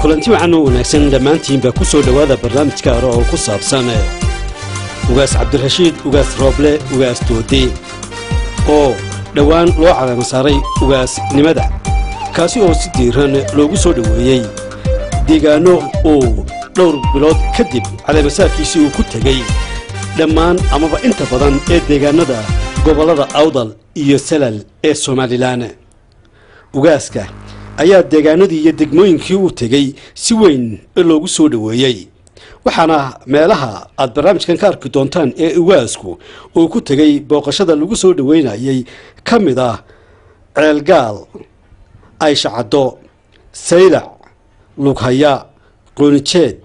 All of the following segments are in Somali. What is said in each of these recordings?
Kulanti waxaan u wanaagsan dhammaantiinba ku soo dhowaada barnaamijka hore oo ku saabsan Ugaas Cabdirashiid Ugaas Rooble Ugaas Doodi oo dhowaan loo calaama saaray ugaasnimada, kaasi oo si diiran loogu soo dhoweeyey deegaano uu dhowr bilood kadib caleemasaarkiisii uu ku tegey dhammaan amaba inta badan ee deegaanada gobollada Awdal iyo Salal ee Somalilan. Ugaaska ayaa deegaanadii iyo degmooyinkii uu tegey si weyn loogu soo dhoweeyey, waxaana meelaha aad barnaamijkan ka arki doontaan ee ugaasku uu ku tegey booqashada lagu soo dhoweynayay ka mid ah Ceelgaal, Ayshacaddo, Saylac, Lughaya, Qoonijeed,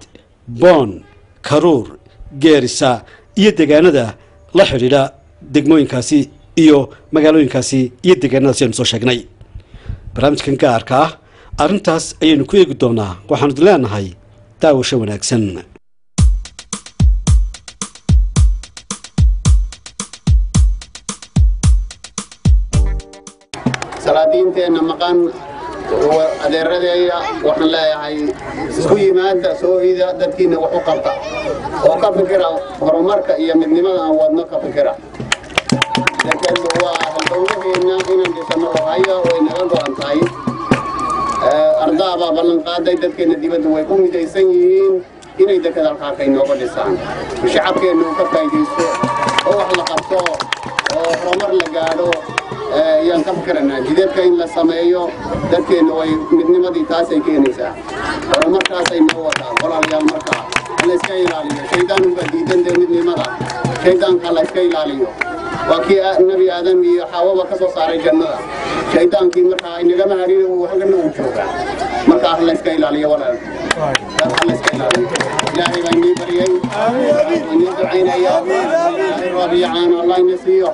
Boon, Karuur, Geerisa iyo deegaanada la xidhiidha degmooyinkaasi iyo magaalooyinkaasi iyo deegaanadaasi aynu soo sheegnay. Barnaamijkan gaarka ah arrintaas ayaynu ku eegi doonaa, waxaanu idin leenahay daawasho wanaagsan. Salaadiinteenna maqan, adeeradeeya, waxaan leeyahay isku yimaada, soo hida, dadkiina wax u qabta oo ka fikira horumarka iyo midnimada aan wadno ka fikira. Laakiin waa halbowlaheenna inaan dhisano Lohaya, way naga go'an tahay. Ardaa baa ballan qaaday, dadkeenna dibadda way ku midaysan yihiin inay deked halkaaka inooga dhisaan, shacabkeenna uu ka faa'iidaysto oo wax la qabto oo horumar la gaadho ayaan ka fikiranaa. Jidadka in la sameeyo, dadkeenna way midnimadii taasay keenaysaa, horumarkaasay noo wadaa. Walaalayaal, markaa la iska ilaaliyo shaydaanunbaa diidan dee midnimada, shaydaanka la iska ilaaliyo. Waa kii Nebi Aadam iyo Xaawaba ka soo saaray jannada shaydaankii, markaa inagama harin, uu halkana uu joogaa. Markaa la iska ilaaliyo walaal, ha la iska ilaaliyo. Ilaahay baa inii baryay, inii ducaynaya. Ilaahay roob iyo caano Allah ina siiyo,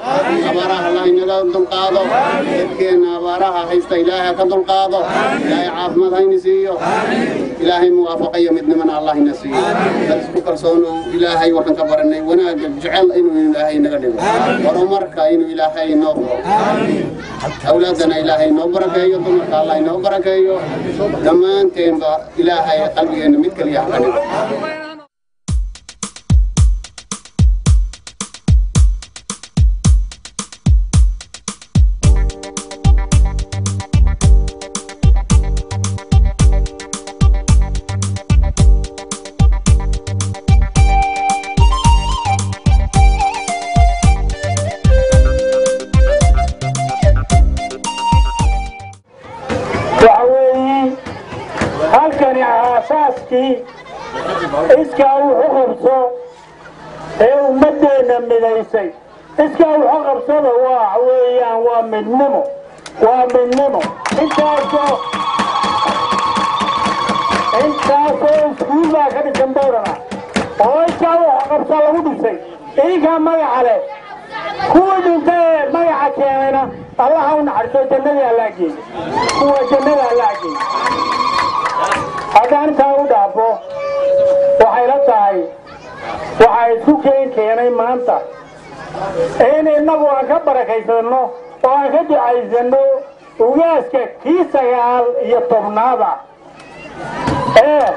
abaaraha Allah inaga dulqaado, dadkeenna abaaraha haysta Ilaahay ka dulqaado, Ilaahay caafimaad ha ina siiyo, Ilaahay muwaafaqa iyo midnimana Allah ina siiyo. Dad isku kalsoono Ilaahay waxaan ka baranay wanaagga jecel inuu Ilaahay inaga dhigo, horumarka inuu Ilaahay inoo furo, awlaadana Ilaahay inoo barakeeyo, dumarka Allah inoo barakeeyo, dhammaanteenba Ilaahay qalbigeenna mid kaliya ha ka dhigo. Waxa weeyi halkani aasaaskii iskaa wuxu qabso ee ummaddeenna midaysay. Iskaa wuxu qabsada waa weeyaan waa midnimo, waa midnimo. Intaasoo iskuul baa ka dhisan Bowrana oo iskaa wuxu qabso lagu dhisay. Idinkaa magaca leh, kuwii dhintay ee magaca keenayna Allaha u naxariiso, jannadii Allaa geey, kuwa jannada Allaa geey. Haddaan intaa u dhaafo, waxay la tahay waxaa isku keenay maanta in innagu aan ka barakaysanno oo aan ka ducaysanno ugaaska kii 19aad ah ee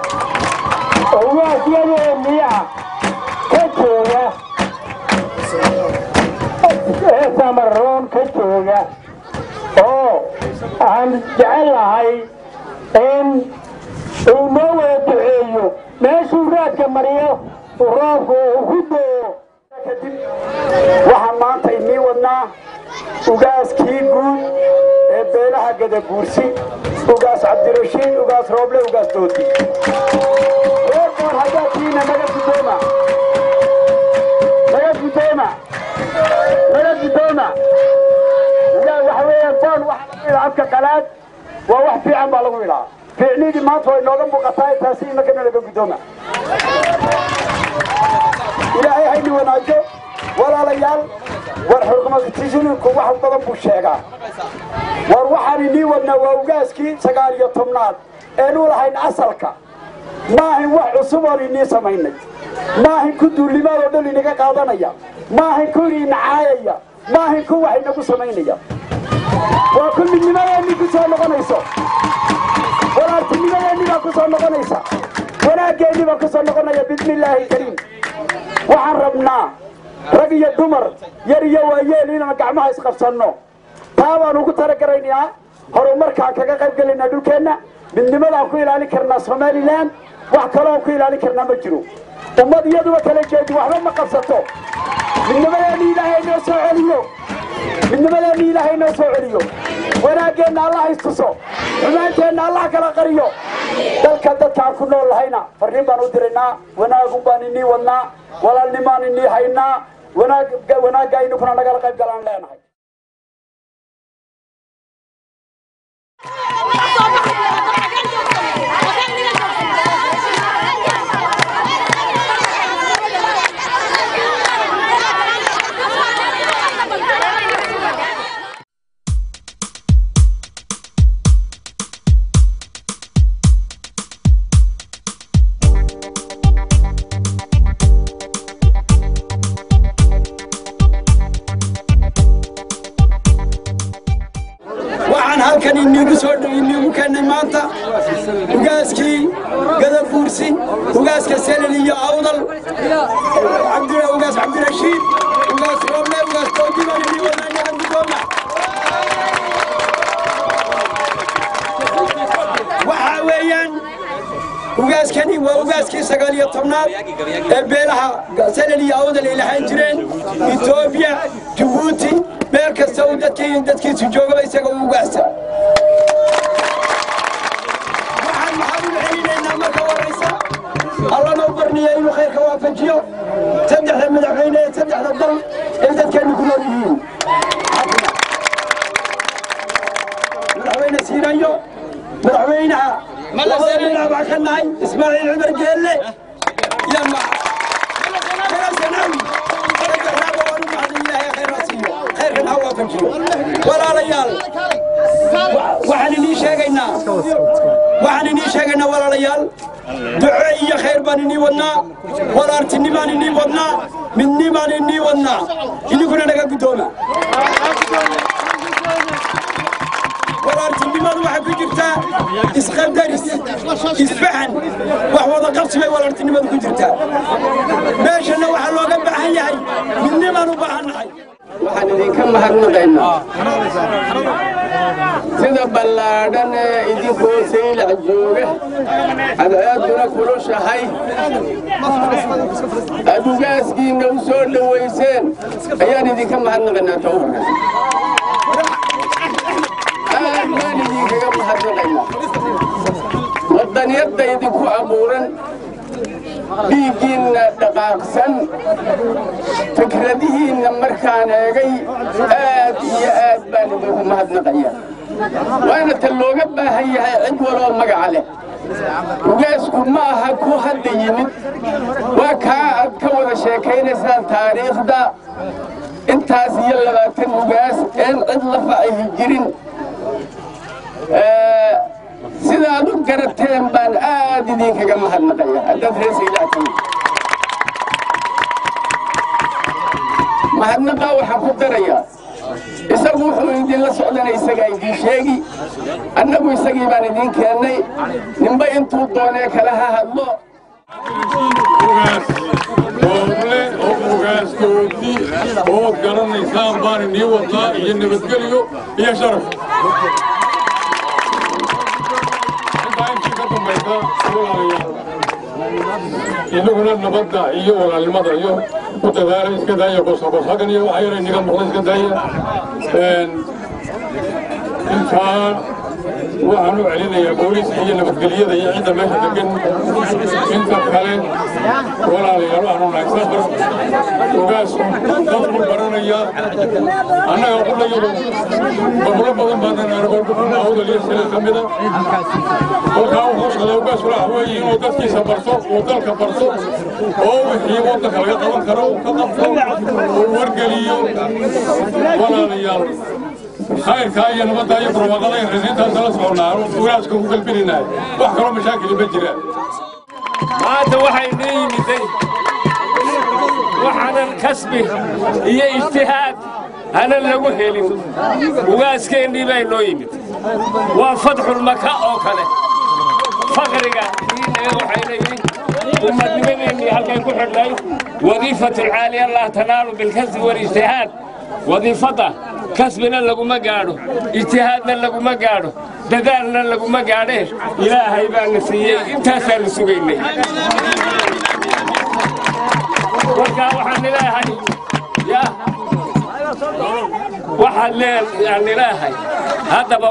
ugaasyadeenii ah ka jooga ee Samaroon ka jooga, oo aan jecel lahay in uu noo wada duceeyo, meeshuu raadka mariyo roobku uu ku doo. Kadib waxaan maanta inii wadnaa ugaaskii guud ee beelaha Gadaguursi, Ugaas Cabdirashiid Ugaas Rooble Ugaas Doodi. Reer Boon haddaadtiina naga gudooma, naga gudooma, naga gudooma. Ugaas waxa weeyaan Boon waxaa lagu yidhaa afka qalaad waa wax fiican baa lagu yidhaa fiicnidii. Maanta way nooga muuqataa taasi imakana laga guddooma. Ilaahay hayni wanaajo walaalayaal. War xurkumadtijinku wax badan buu sheegaa. War waxaan inii wadnaa waa ugaaskii 19aad eenu lahayn asalka. Maahin wax cusub oon inii samaynay, maahin ku duulimaad oo dhan inaga qaadanaya, maahin ku inacaayaya, maahin ku wax inagu samaynaya. Waa ku midnimadeennii ku soo noqonayso, walaaltinimadeennii baa ku soo noqonaysa, wanaaggeennii baa ku soo noqonaya biidni illaahi alkariim. Waxaan rabnaa rag iyo dumar, yar iyo waayeel inaan gacmaha isqabsanno. Taa baan ugu talagaraynaa horumarkaan kaga qayb gelaynaa dhulkeenna, midnimadaan ku ilaalin karnaa Somalilan. Wax kaloon ku ilaalin karnaa ma jiro. Ummad iyaduba kala jeedi waxba ma qabsato. Midnimadeenni Ilaahay noo soo celiyo, midnimadeenni Ilaahay noo soo celiyo, wanaaggeenna Allah istuso, xumaanteenna Allah kala qariyo. Dalka dadkaan ku nool lahayna farriin baan u diraynaa. Wanaagun baan inii wadnaa, walaalnimaan inii haynaa, wanaag wanaagga inukuna nagala qayb galaan leenahay. Waxaan halkan iniigu soo iniigu keennay maanta ugaaskii Gadabuursi, ugaaska Selel iyo Awdal, Ugaas Cabdirashiid Ugaas Roble Ugaas Doodi baan inii wadnaa inaga guddooma. Waxaa weeyaan ugaaskani waa ugaaskii 19aad ee beelaha Selel iyo Awdal ay lahaan jireen. Etoobiya, Jabuuti, meel kasta uu dadkiisu joogaba isaga u ugaasa. Waxaan maxaan u celinaynaa marka horeysa Allana u barniya inuu khayrka waafajiyo saddexda madaxweyne ee saddexda dal ee dadkeennu ku nool yihiin, Madaxweyne Siinayo, madaxweynaha labada dhinac baa ka nahay Ismaaciil Cumar Geelle iyo Sanaawi. Saddexdaaba waan u mahadin. Ilaahay khayr ha siiyo, khayrkan ha waafajiyo. Walaalayaal, waxaan inii sheegaynaa, waxaan inii sheegaynaa walaalayaal, duco iyo khayr baan inii wadnaa, walaaltinimaan inii wadnaa, midnimaan inii wadnaa, idinkuna naga guddooma. Walaaltinimadu waxay ku jirtaa isqadaris, isfahan, wax wada qabsi bay walaaltinimadu ku jirtaa. Meeshana waxaa looga baahan yahay midnimaan u baahan nahay. Waxaan idinka mahadnaqaynaa sida ballaadhan ee idinkoo Saylac jooga, cadceedduna kulushahay, aad ugaaskiinna u soo dhowayseen ayaan idinka mahadnaqaynaa. Ta u horraysa aad baan idinkaga mahadnaqaynaa waddaniyadda idinku abuuran, dhiiggiinna dhaqaaqsan, fikradihiinna markaan eegay aad iyo aad baan idinku mahadnaqaya. Waana ta looga baahan yahay cid waloo magaca leh. Ugaasku ma aha ku hadda yimid, waa kaa aad ka wada sheekaynaysaan taariikhda intaas iyo 20 ugaas een cid la facihi jirin. Sidaad u garateen baan aad idinkaga mahadnaqaya haddaad reer Saylac tihiin. Mahadnaqaa waxaan ku darayaa, isagu wuxuu idinla socdana isagaa idiin sheegi. Annagu isagii baan idiin keennay, ninba intuu doonee kale ha hadlo. Ugaas Rooble oo Ugaas Doodi ood garanaysaan baan inii wadnaa iyo nabadgelyo iyo sharaf. Intaa intii ka dambaysa, walaalayaal, inaguna nabadda iyo walaalnimada iyo ku dadaala. Iska daaya qosoqosagan iyo waxa yar inaga muuqda, iska daaya. Intaa waxaan u celinayaa booliiska iyo nabadgelyada iyo cidda meesha degan inta Kale walaalayaal, waxaanu nahay safar. Ugaasku dadku baranaya, annaga qudhayadu gobollo badan baanan aragoo, gobolka Awdal iyo Sila ka mida. Kolkaa wuxuu socdaa ugaasku waxa weeye inuu dadkiisa barto, uu dalka barto, oo wixii waddanka laga qaban karo uu ka qabto, uu wargeliyo. Walaalayaal, khayrkaa iyo nabadda iyo barwaaqada iyo risiintaasa la soconnaa, ugaaska ku galbinaynaa. Wax kaloo mashaakili ma jiraan. Maanta waxay noo yimiday waxaanan kasbi iyo ijtihaad hanan lagu helin. Ugaaskeenii baa noo yimid. Waa fadxulmaka oo kale. Faqriga kii naga waxaynayay, ummadnimadeennii halkan ku xidhnay, wadiifatu alcaaliya laa tanaalu bilkasbi walijtihaad. Wadiifadda kasbina laguma gaadho, ijtihaadna laguma gaadho, dadaalna laguma gaadhee, Ilaahay baana siiyey. Intaasaanu sugaynay. Markaa waxaan ilaahay ya waxaan leeaan ilaahay haddaba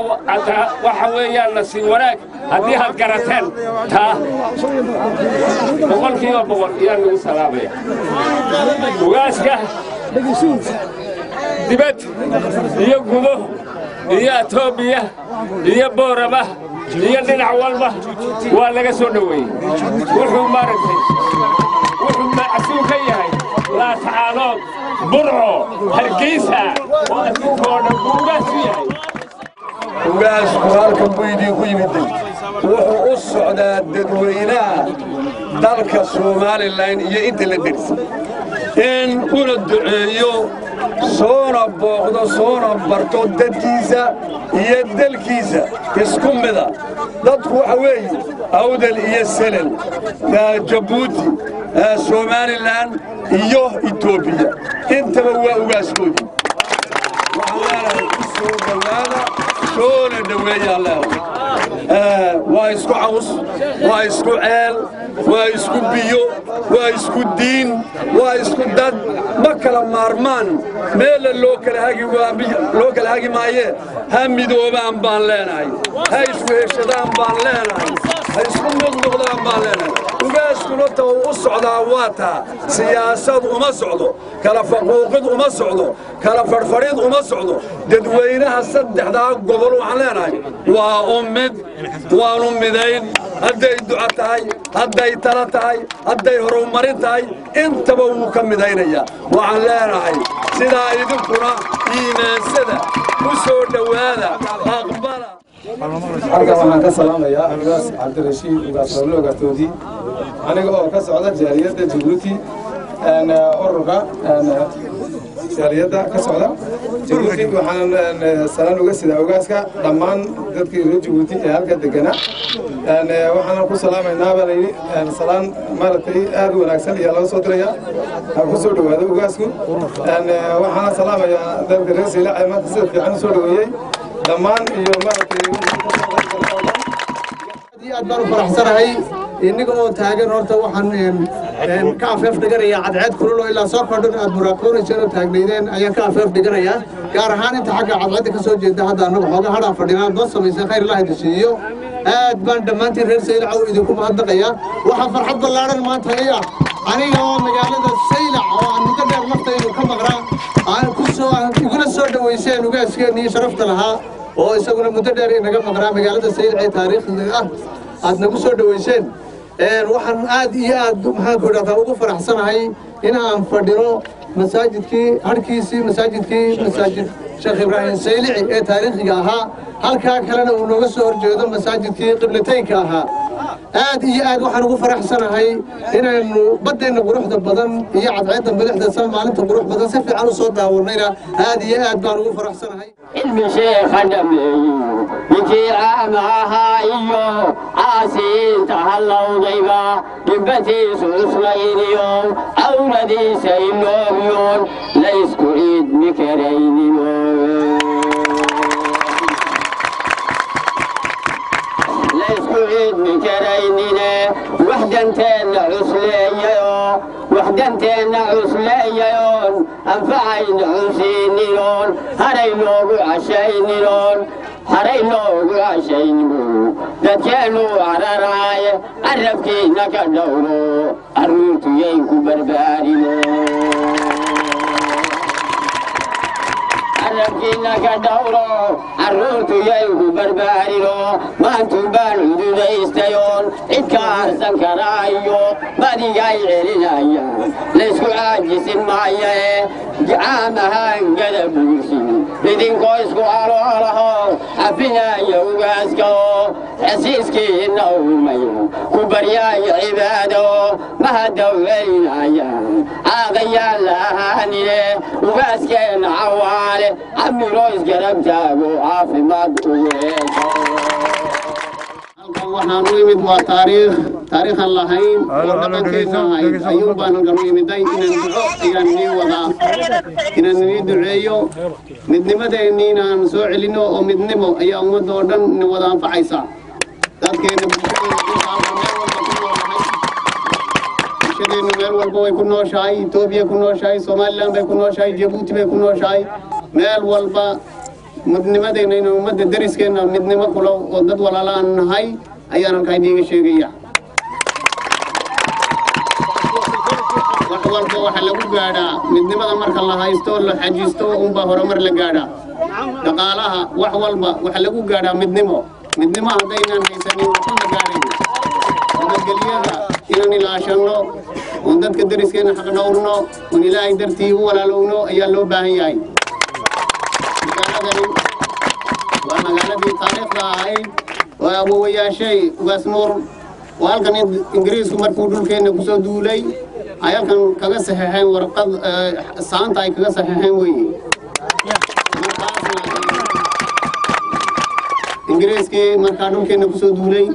waxa weeyaan nasiib wanaag haddii aad garateen taa, 100% ayaan lagu salaamaya. Ugaaska dibad iyo gudo iyo Etoobiya iyo Boorama iyo dhinac walba waa laga soo dhoweeyey. Wuxuu maaragtay wuxuu macsuum ka yahay Laascaanood, Burco, Hargeysa oo adduunka oo dhan buu ugaas u yahay. Ugaasku halkan buu idinku yimiday. Wuxuu u socdaa dadweynaha dalka Somalilan iyo inta la dersa in una duceeyo, soona booqdo, soona barto dadkiisa iyo dalkiisa isku mida. Dadku waxa weeye Awdal iyo Selel, Jabuuti, Somalilan iyo Etoobiya, intaba waa ugaaskoodii. Waxaan leenahay ku soo dhowaada, soona dhoweeyaan leenahay. Waa isku caws, waa isku ceel, waa isku biyo, waa isku diin, waa isku dad, ma kala maarmaan. Meella loo kala hagi loo kala hagi maayee, ha midoobaan baan leenahay, ha isku heshadaan baan leenahay, ha isku mid noqdaan baan leenahay. Ugaaskuna ta uu u socdaa waa taa. Siyaasad uma socdo, kala faquuqid uma socdo, kala farfadhid uma socdo. Dadweynaha saddexdaa gobol waxaan leenahay waa u mid, waanu midayn. Hadday duco tahay, hadday tala tahay, hadday horumarin tahay, intaba wuu ka midaynayaa. Waxaan leenahay sidaa idinkuna iimaansada ku soo dhowaada, aqbala. Halkan waxaan ka salaamayaa Ugaas Cabdirashiid Ugaas Roble Ugaas Toodi, aniga oo ka socda jaaliyadda Jabuuti, ururka jaaliyadda ka socda Jabuuti. Waxaan salaan uga sidaa ugaaska dhammaan dadkii reer Jabuuti ee halka degana. Waxaan ku salaamaynaa baa layidhi salaan maaragtay aad u wanaagsan ayaa loo soo diraya. Ha ku soo dhowaado ugaasku. Waxaana salaamayaa dadka reer Saylac ee maanta sida fiican u soo dhoweeyey dhammaan iyo maaragtay. Aad iyo aad baan u faraxsanahay inniga oo taagan. Horta waxaan ka afeef dhiganayaa cadceed kulul oo ilaa soo kordhan aad muraaqoonayseen oo taagnaydeen ayaan ka afeef dhiganayaa, gaar ahaan inta xagga cadceedda ka soo jeeda. Hadda annagu xooga hadhaan fadhinaa noo samaysan, khayr Allah idin siiyo. Aad baan dhammaantiin reer Saylac oo idinku mahadnaqayaa. Waxaa farxad ballaaran maanta ii ah aniga oo magaalada Saylac oo aan muddo dheer naftaydu ka maqnaa aan ku soo iguna soo dhoweyseen ugaaskeenii sharafta lahaa oo isaguna muddo dheer inaga maqnaa magaalada Saylac ee taariikhda ah aad nagu soo dhoweyseen. Waxaan aad iyo aad, maxaan ku idhahdaa, ugu faraxsanahay in aan fadhino masaajidkii harkiisii, masaajidkii masaajid Sheekh Ibraahim Saylici ee taariikhiga ahaa, halkaa kalena uu nooga soo horjeedo masaajidkii qiblateynka ahaa. Aad iyo aad waxaan ugu faraxsanahay inaynu baddeenna quruxda badan iyo cadceedda milixda san maalinta qurux badan si fiican u soo daawanayna. Aad iyo aad baan ugu faraxsanahay. Cilmi sheekha dhameeyo ninkii caama ahaa iyo caasiinta hallowdayba dhibbatiisu cuslayniyo cawradiisa iloobiyoon la isku ciidmi karaynino, la isku ciidmi karaynine. Waxdanteenna cusleeyayo, waxdanteenna cusleeyayoon anfacayna cunsiininoon haray noogu cashayninoon Haray loogu cashaynbu dadkeenu cararaaye carabkiina ka dhowro carruurtuyay ku barbaarino carabkiina ka dhowro carruurtuyay ku barbaarino maantu baan cududaystayoon cid ka harsan karaayo badigay celinaya laysku caajisin maayae caam ahaan gada buursi idinkoo isku aloolaho cafinaya ugaaskao xasiiskiina umayo ku baryaaya cibaado mahadow celinaya caaqayaan la ahaanine ugaaskeenna cawaale camiro isgarab taago caafimaad ugu heeso. Halkan waxaan u imid waa taariikh, taariikhan lahayn oo dhaqankeedna ahayd ayuun baan halkan u imiday inaan duco ayaan inii wadaa, inaan inii duceeyo midnimadeennii inaan soo celinno oo midnimo ayaa ummadda oo dhan ina wada anfacaysa. Dadkeena bulshadeena inta halkan meel walba ku noolahay, bulshadeennu meel walba way ku nooshahay, Etoobiya ku nooshahay, Somaliland bay ku nooshahay, Jabuuti bay ku nooshahay, meel walba midnimadeenna inaan ummadda deriskeenna midnimo kula oo dad walaala aan nahay ayaan halkaa idiinga sheegaya. Wax walba waxaa lagu gaadhaa midnimada marka la haysto, la xajisto unbaa horumar la gaadhaa. Dhaqaalaha wax walba waxaa lagu gaadhaa midnimo. Midnimo haddaynaan haysanin waxba ma gaadhayno. Nabadgelyada inaan ilaashanno oon dadka deriskeenna xaq dhowrno oon Ilaahay dartii u walaalowno ayaa loo baahan yahay. Magaaladani waa magaaladii taariikhda ahayd oo awoowayaashay Ugaas Nuur oo halkan Ingiriisku markuu dhulkeenna kusoo duulay ay halkan kaga saxeexeen warqad saanta ay kaga saxeexeen weeye. Markaasna Ingiriiskii markaa dhulkeenna kusoo duulay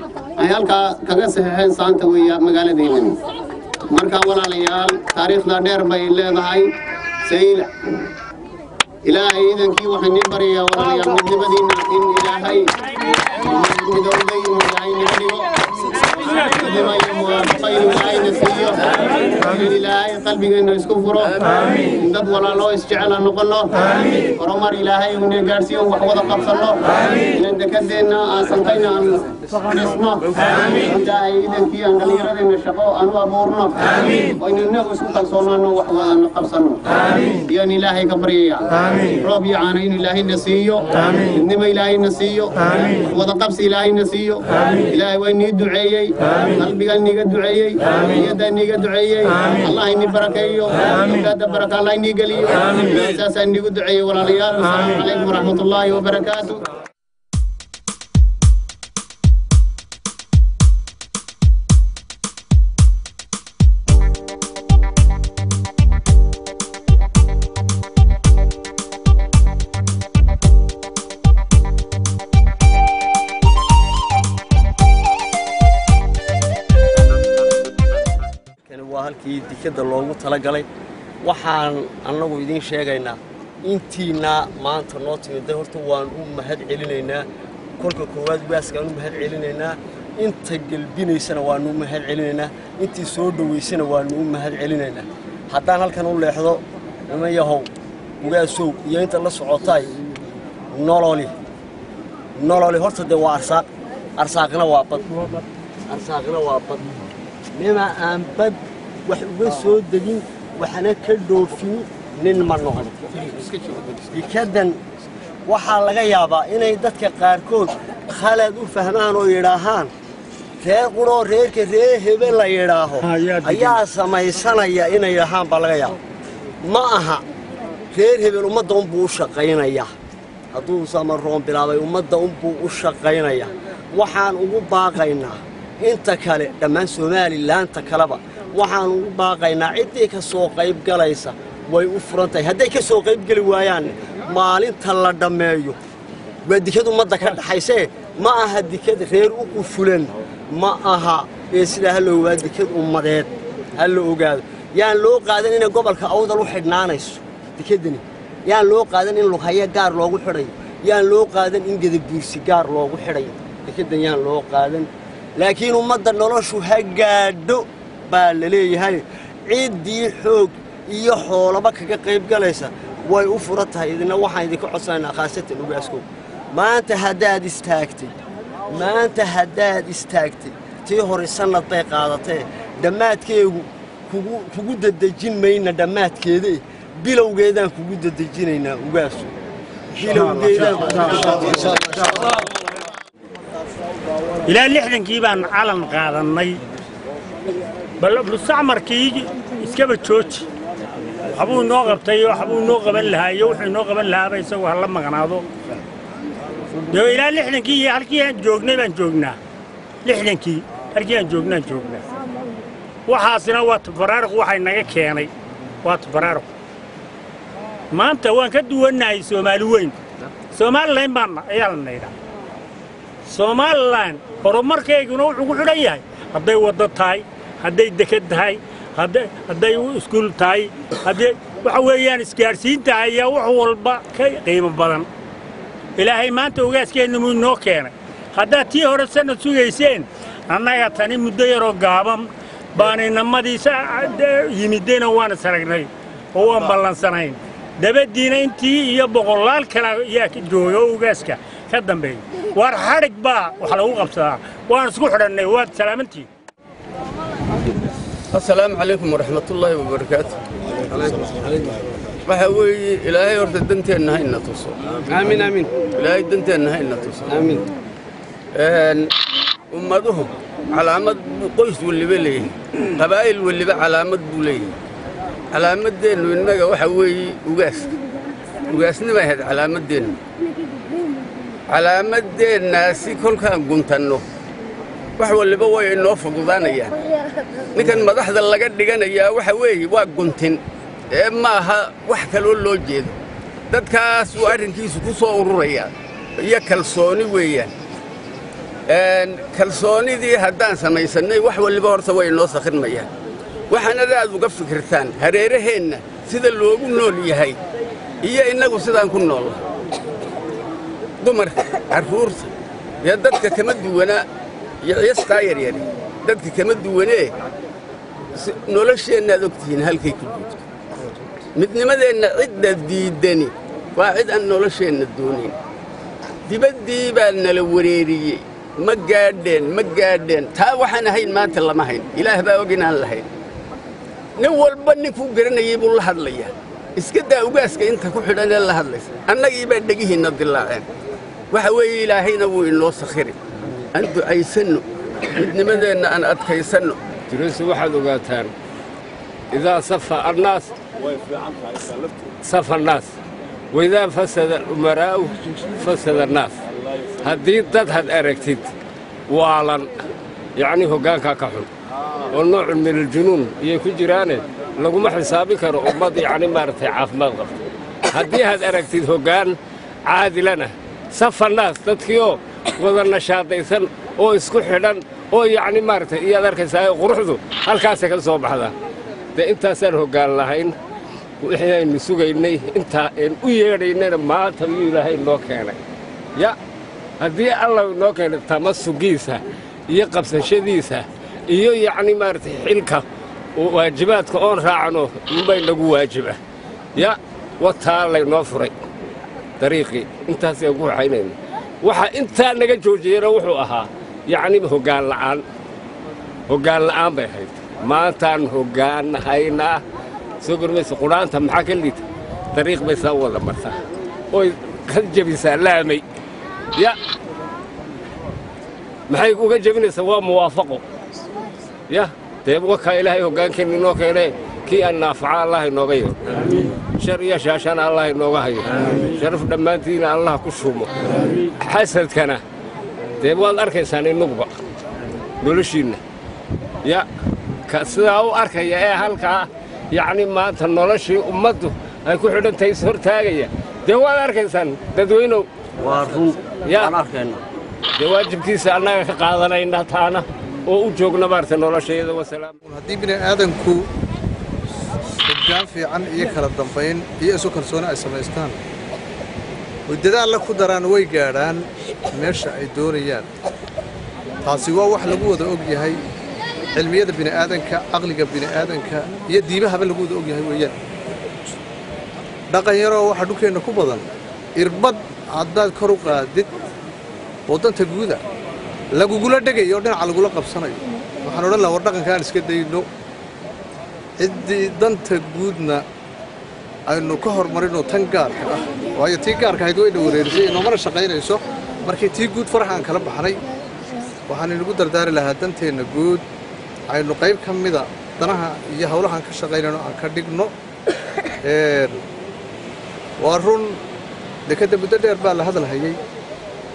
ay halkaa kaga saxeexeen saanta weeye magaaladeennan. Marka walaalayaal, taariikhda dheer bay leedahay Saylac. Ilaahay iidankii waxaan nii baryayaa walaalayaal midnimadiinna in Ilaahay midowday inuu Ilaahay naga dhigo, midnimo iyo muwaafaqa inuu Ilaahayna siiyo, in Ilaahay qalbigeenna isku furo, in dad walaaloo isjecel aan noqonno, horumar Ilaahay uuna gaadhsiiyo, wax wada qabsanno, inaan dekadeenna aasantayna aan dhisno, Ilaahay iidankii aan dhallinyaradeenna shaqo aan u abuurno oo aynu innagu isku kalsoonaano wax wada qabsanno ayaan Ilaahay ka baryayaa. Roob iyo caano in Ilaahayna siiyo, midnimo Ilaahayna siiyo, wax wada qabsi Ilaahayna siiyo. Ilaahay waa inii duceeyey, qalbigaan niiga duceeyey, niyaddaan niiga duceeyey. Allah ini barakeeyo, awlaadda baraka Allah inii geliyo. Saasaan inigu duceeyey walaalayaal. Asalaamu calaykum waraxmatullaahi wabarakaatu. Kani waa halkii dikadda loogu talagalay. Waxaan annagu idiin sheegaynaa intiina maanta noo timida horta waan u mahad celinaynaa. Kolka koowaad ugaaskaan u mahad celinaynaa, inta gelbinaysana waanu u mahad celinaynaa, intii soo dhoweysana waanu u mahad celinaynaa. Haddaan halkan u leexdo, niman yahow, ugaasow iyo inta la socotay, nololi nololi horta dee waa arsaaq, arsaaqna waa bad, arsaaqna waa bad. Nima aan bad wax uga soo degin waxna ka dhoofin nin ma noqdo. Dikaddan waxaa laga yaabaa inay dadka qaarkood khalad u fahmaan oo yidhaahaan reer quroo reerka ree hebe la yidhaaho ayaa samaysanaya, inay yidhaahaan baa laga yaaba. Ma aha, reer hebel ummadda unbuu u shaqaynayaa. Hadduu samaroon bilaabay ummadda unbuu u shaqaynayaa. Waxaan ugu baaqaynaa inta kale dhammaan Somalilaanta kaleba, waxaan ugu baaqaynaa ciddii ka soo qayb galaysa way u furan tahay. Hadday ka soo qayb geli waayaan maalinta la dhammeeyo, waa dikad ummadda ka dhaxaysee, ma aha dikad reer u qufulan ma aha. Ee sidaa ha la ogaado, dikad ummadeed ha la ogaado. Yaan loo qaadan inay gobolka Awdal u xidhnaanayso dikadani, yaan loo qaadan in Lughaya gaar loogu xidhayo, yaan loo qaadan in Gadabuursi gaar loogu xidhayo dikaddan, yaan loo qaadan. Laakiin ummadda noloshu ha gaadho baa la leeyahay. Ciddii xoog iyo xoolaba kaga qayb galaysa way u furan tahay. Idina waxaan idinka codsanaynaa khaasatan ugaaskow, Maanta haddaad istaagtay, maanta haddaad istaagtay, tii hore sannad bay qaadatee. Dhammaadkeegu kugu dedejin mayna dhammaadkeede, bilowgeedaan kugu dedejinaynaa ugaasu, bilowgeedaan. Ilaa 60kii baan calan qaadannay. Bal mustacmarkii iskaba jooji, waxbuu inoo qabtay, waxbuu inoo qaban lahaa iyo wuxuu inoo qaban lahaaba isagu hala maqnaado. Dee ilaa 60kii iyo halkii aan joognay baan joognaa, 60kii halkii aan joognaan joognaa. Waxaasina waa tafaraaruq, waxay naga keenay waa tafaraaruq. Maanta waan ka duwannahay Soomaali weyn. Somalilan baanna ayaa la naydhaa. Somalilan horumarkayguna wuxuu ku xidhan yahay hadday waddo tahay, hadday deked tahay, hadday iskuul tahay, haddii waxa weeyaan isgaadhsiinta ayaa wax walba ka qiimo badan. Ilaahay maanta ugaaskeenna muu inoo keenay. Haddaad tii hore sanad sugayseen, annaga tani muddo yaroo gaaban baan inamadiisa yimidayna waan isaragnay oo waan ballansanayn. Dabadiina intii iyo boqolaal kale ayaa jooga oo ugaaska ka dambeeya. Waar xadhig baa wax lagu qabsadaa, waan isku xidhannay. Waad salaamantii. Asalaamu calaykum waraxmatullaahi wabarakaatu. Waxa weeye, Ilaahay horta danteenna ha ina tuso. Aamiin, aamiin. Ilaahay danteenna ha ina tuso. Aamiin. Ummaduhu calaamad buu qoys waliba leeyahay, qabaa'il waliba calaamad buu leeyahay. Calaamaddeennu innaga waxa weeye ugaaska, ugaasnimay ahayd calaamaddeennu. Calaamadeennaasi kolkaan guntanno, wax waliba way inoo fududaanayaan. Ninkan madaxda laga dhiganayaa waxa weeye waa guntin ee maaha wax kaloo loo jeedo. Dadkaas uu arrinkiisu ku soo ururayaa iyo kalsooni weeyaan. Kalsoonidii haddaan samaysannay, wax waliba horta way inoo sakhirmayaan. Waxaanad aad uga fikirtaan hareeraheenna sida loogu nool yahay iyo innagu sidaan ku noolla. Dumarka, carruurta iyo dadka kama duwanaa, iyo ciyastaa yaryari dadka kama duwanee. Nolosheennaad ogtihiin halkay ku joogto. Midnimadeenna cidda diiddani waa cid aan nolosheenna doonayn. Dibaddii baa nala wareeriyey. Ma gaadheen, ma gaadheen. Taa waxaan ahayn maanta lama hayn. Ilaah baa og inaan lahayn. Nin walba ninkuu garanayey buu la hadlayaa. Iska daa ugaaska inta ku xidhan ee la hadlaysa, annagii baa dhegihiinna dilaaceen. Waxa weeye, Ilaahayna wuu inoo sakhiri. Aan ducaysanno, midnimadeenna aan adkaysanno. Duruusi waxaad ogaataan, idaa safa annaas safa annaas, waidaa fasada alumaraa'u fasada annaas. Haddii dad had aragtid waalan, yacnii hoggaankaa ka xun oo noocun min aljunuun iyay ku jiraane, laguma xisaabin karo ummad yacni maaragtay caafimaad qabto. Haddii had aragtid hoggaan caadilana, safa naas, dadkiioo wada nashaadaysan oo isku xidhan oo yacni maaragtay iyaad arkaysaa, quruxdu halkaasay ka soo baxdaa. Dee intaasaan hoggaan lahayn wixii aynu sugaynay, intaa aynu u yeedhaynayna maanta miyuu Ilaahay noo keenay? Ya haddii Alla noo keenay, tamasugiisa iyo qabsashadiisa iyo yacni maaragtay xilka waajibaadka oon raacno unbay nagu waajiba. Ya wataa laynoo furay dariiqii, intaasaan ku waxaynayna. Waxa intaa naga joojiyeyna wuxuu ahaa yacni hoggaan la'aan, hoggaan la'aan bay ahayd. Maantaan hoggaan haynaa. Soo gormaysa qudhaanta maxaa ka liita? Dariiq bay saa wada martaa oy ka jebisaa laamay. Ya maxay uga jebinaysaa? Waa muwaafaqo. Ya dee wakaa Ilaahay hoggaankeenna inoo keenee, kii aan naafaca Allah inooga yeelo, shar iyo shaashana Allah inooga hayo, sharaf dhammaantiina Allah ku shuumo. Xasadkana dee waad arkaysaan innaguba noloshiinna. Ya ka sidaa u arkaya ee halkaa yacni maanta noloshii ummaddu ay ku xidhan tahay is hortaagaya, dee waad arkaysaan dadweynow. Waa run. Ya waan arkayna. Dee waajibkiisa annaga ka qaadanayna taana oo u joogna maaragtay noloshayada. Wasalaam. Haddii bini aadanku hoggaan fiican iyo kala dambayn iyo isu kalsooni ay samaystaan oy dadaalla ku daraan, way gaadhaan meesha ay doonayaan. Taasi waa wax lagu wada og yahay cilmiyada bini aadanka, caqliga bini aadanka iyo diimahaba lagu wada og yahay weeyaan. Dhaqan yaroo waxaa dhulkeenna ku badan irbad Haddaad kor u qaadid oo danta guuda lagugula dhegayo, dhinaca lagula qabsanayo, waxaan odhan lahaa war dhaqanka aan iska dayno, ciddii danta guudna aynu ka hormarino tan gaarka ah, waayo tii gaarka ahayd wayna wareerisay, inoomana shaqaynayso. Markii tii guud faraxa aan kala baxnay, waxaan inagu dardaari lahaa danteenna guud aynu qayb ka mida danaha iyo hawlahaan ka shaqaynayno aan ka dhigno. Waa run, dekadda muddo dheer baa la hadalhayay.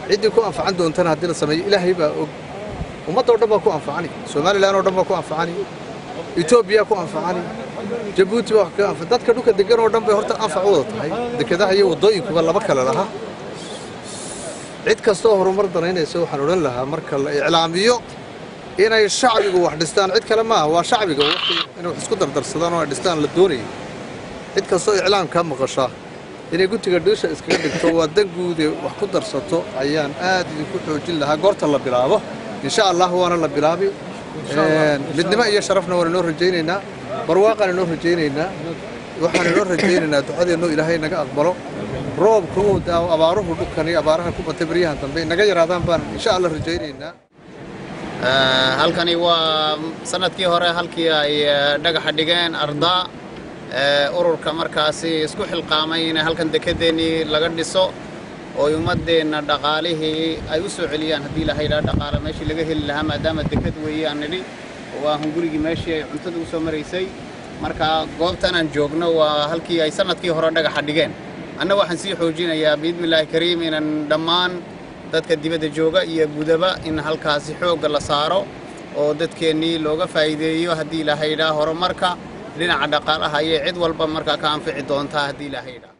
Ciddii ku anfacan doontana haddii la sameeyo Ilaahay baa og. Ummadda oo dhan baa ku anfacani, Somalilan oo dhan baa ku anfacani, Etoobiya ku anfacani, Jabuuti baa ka anfa, dadka dhulka degan oo dhan bay horta anfac u wada tahay. Dekedaha iyo waddooyinkuba laba kale laha. Cid kastoo horumar danaynaysa waxaan odhan lahaa marka la iclaamiyo inay shacbigu wax dhistaan, cid kale maaha, waa shacbiga inay wax isku dardarsadaan oo ay dhistaan la doonayay. Cid kastoo iclaamkaa maqashaa inay gutiga dhisha iskaga dhigto, waa dan guude wax ku darsato, ayaan aad idinku xoojin lahaa goorta la bilaabo, insha Allah. Waana la bilaabi. Midnimo iyo sharafna waan inoo rajaynaynaa, barwaaqaan inoo rajaynaynaa, waxaan inoo rajaynaynaa ducadeenno Ilaahay naga aqbalo, roobka oo daawo, abaaruhu dhulkan iyo abaaraha ku batay baryahan dambe naga yaraadaan baan insha Allah rajaynaynaa. Halkani waa sanadkii hore halkii ay dhagaxa dhigeen ardaa ururka markaasi isku xilqaamay in halkan dekedeennii laga dhiso oo ummadeenna dhaqaalihii ay u soo celiyaan, haddii la haydhaa dhaqaale meeshii laga heli lahaa, maadaama deked weeye aan nidhi waa hungurigii meeshii ay cuntada u soo maraysay. Marka goobtan aan joogno waa halkii ay sanadkii hore dhagaxa dhigeen. Anna waxaan sii xoojinayaa biidnillaahi kariim inaan dhammaan dadka dibadda jooga iyo gudaba in halkaasi xoogga la saaro oo dadkeennii looga faa'iideeyo, haddii la haydhaa horumarka dhinaca dhaqaalaha ayay cid walba markaa ka anfici doontaa, haddii la haydhaa.